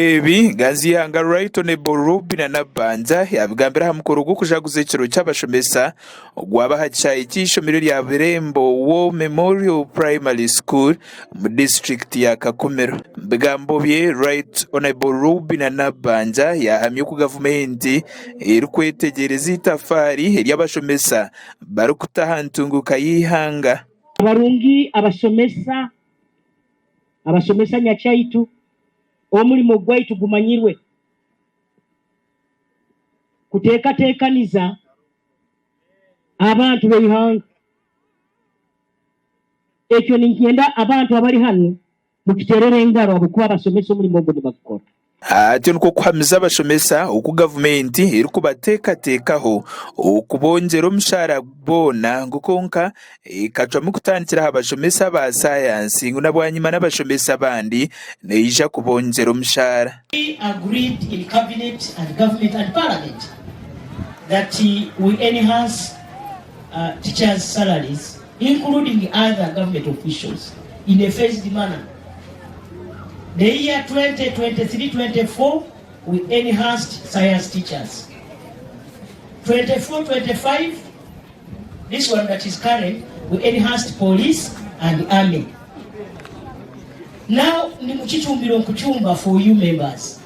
ebi, Nganzi y'eihanga Right Honourable Robinah Nabbanja yaabigambira aha mukoro gw'okujaguza ekiro ky'abashomesa ogwaba aha kishaayi ky'eishomero erya Birembo War Memorial Primary School omu disiturikiti ya Kakumiro. Omu bigambo bye, Right Honourable Robinah Nabbanja yaahamya oku gavumenti erikwetegyereza eitafaari eri abashomesa barikuta aha ntunguuka y'eihanga. Abarungi abashomesa Abashomesa nyakyaitu, omurimo gwaitu gumanyirwe kuteekateekaniza abantu b'eihanga. Ekyo niinyenda abantu abari hanu mukiteerere engaro ahabw'okuba abashomesa omurimo ogwo nibagukora. Atyo nikwo kuhamiza abashomesa oku gavumenti erikubateekateekaho okubongyera omushaara boona ngu kwonka ekacwamu kutandikira aha bashomesa ba sayansi ngu na bwanyima n'abashomesa abandi neija kubongyera omushaara. We agreed in cabinet and government and parliament that we enhance teachers salaries including other government officials in a phased manner. The year 2023-24 we enhanced science teachers. 24-25 this one that is current we enhanced police and army. Now ndi mukicumbiro nkucumba for you members.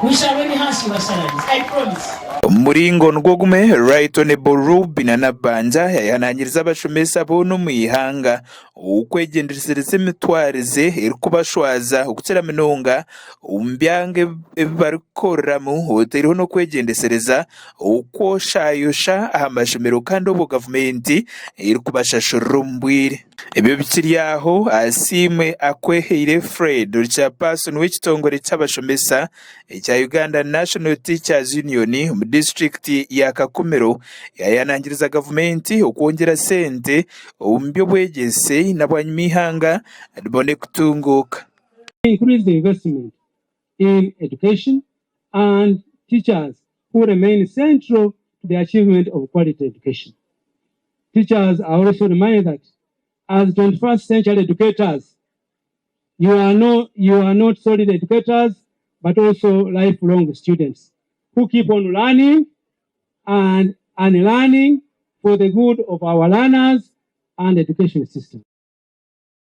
We shall enhance your salaries, I promise. Omu muringo nigwo gumwe, Right Honourable Rubina Nabbanja yayehanangiriza abashomesa boona omu ihanga Okwegyendesereza emitwarize erikubashwaza okukira munonga omu byanga ebi barikukoreramu otaireho n'okwegyendesereza okwoshayosha aha mashomero kandi obwo gavumenti erikubashashurira omu bwire. Ebyo bikiri aho, Asiimwe Akwehaire Fred ori chairperson w'ekitongore ky'abashomesa ekya Uganda National Teachers Union omu disiturikiti ya Kakumiro yayanangiriza gavumenti okwongyera sente omu by'obwegyese na bwanyima eihanga ribone kutunguuka. Increase the investment in education and teachers who remain central to the achievement of quality education. Teachers are also reminded that as 21st century educators, you are, no, you are not solely educators, but also lifelong students who keep on learning and unlearning for the good of our learners and education system.